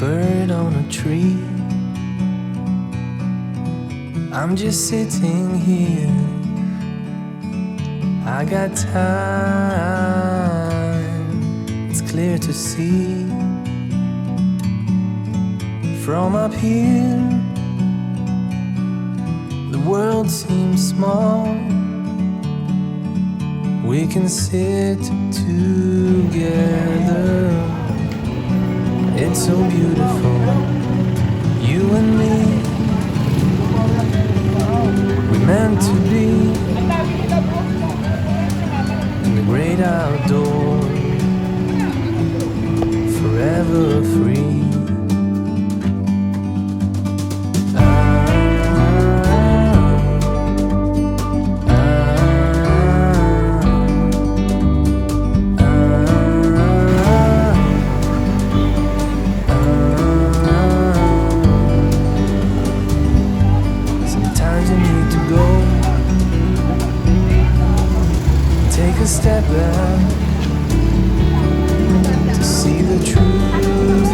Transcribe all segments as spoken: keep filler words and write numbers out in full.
Bird on a tree. I'm just sitting here. I got time. It's clear to see from up here. The world seems small. We can sit together. It's so beautiful, you and me. We meant to be in the great outdoors, forever free. Sometimes you need to go, take a step back to see the truth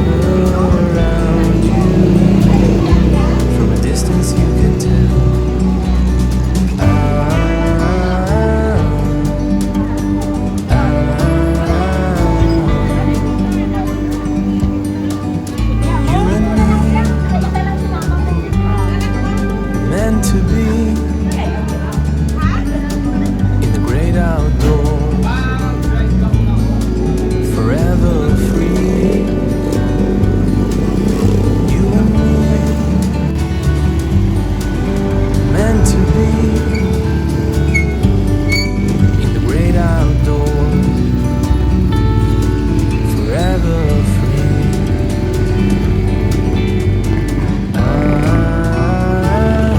around you. From a distance you can tell. Ah, ah, ah. You and me, meant to be in the great outdoors, forever free. You and me, meant to be in the great outdoors, forever free. Ah, ah, ah.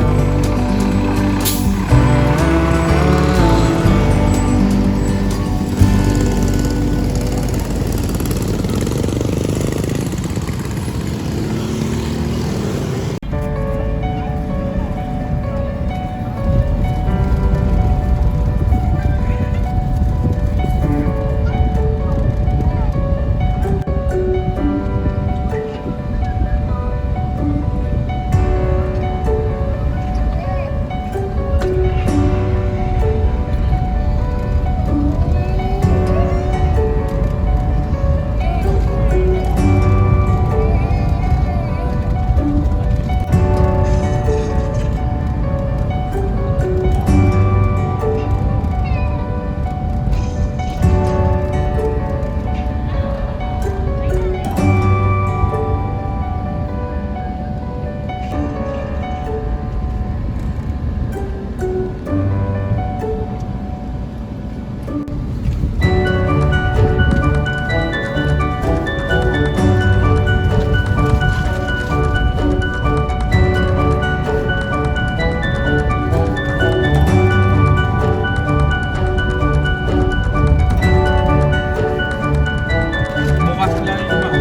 Bukas lang yung mga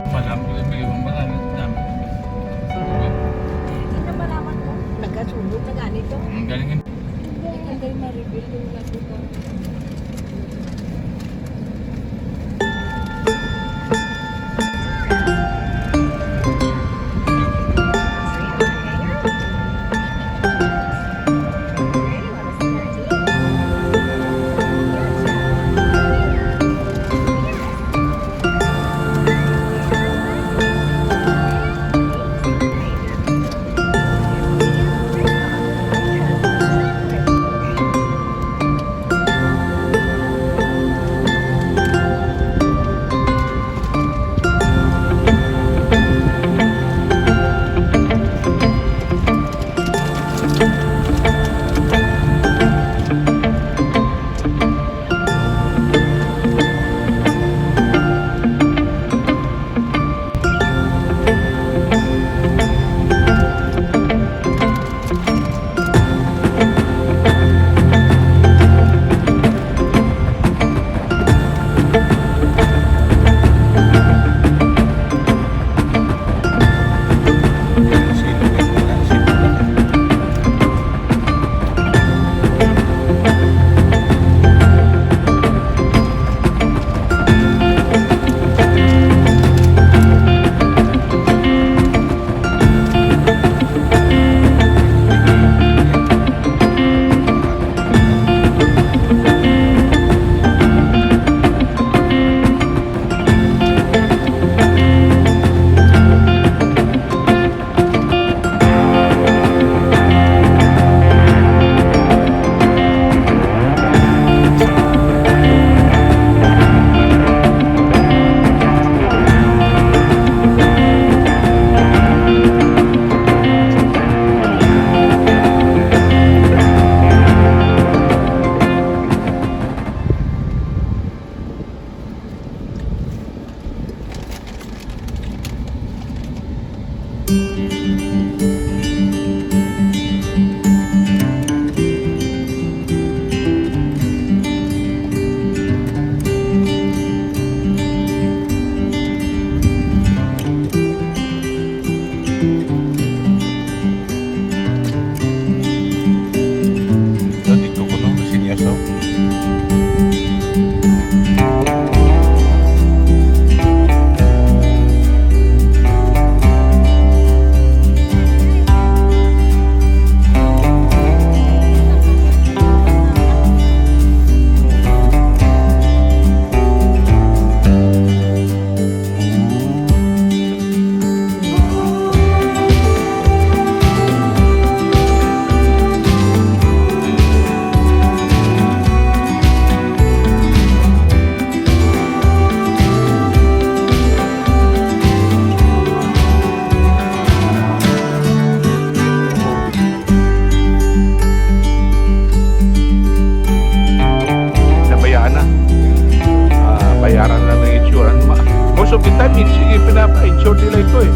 Malam ko yung may ibang marami. Dami. Hindi na malaman ko. Nagkasunog na ganito. Ang galing yun. Hindi, hindi ma-reveal yung nagbuto. Dati ko kuno, sinyas, oh. Nabayaan na. Ah, bayaran na ng insurance. Ma-, most of the time, ins-, ipinapa-insure nila ito eh.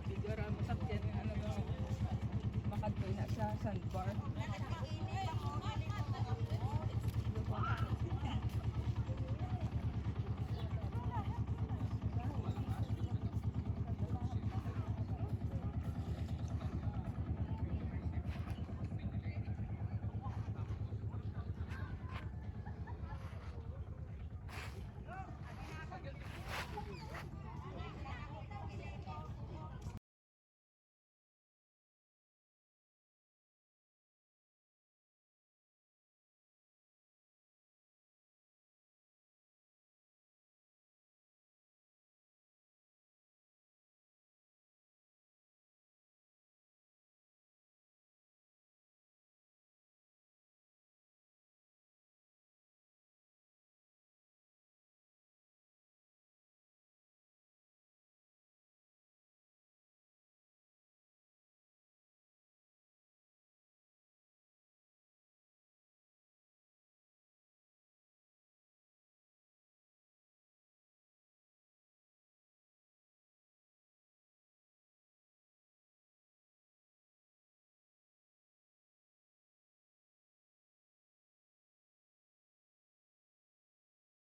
Bigara masakyan nga, ano, makadto na sa sandbar.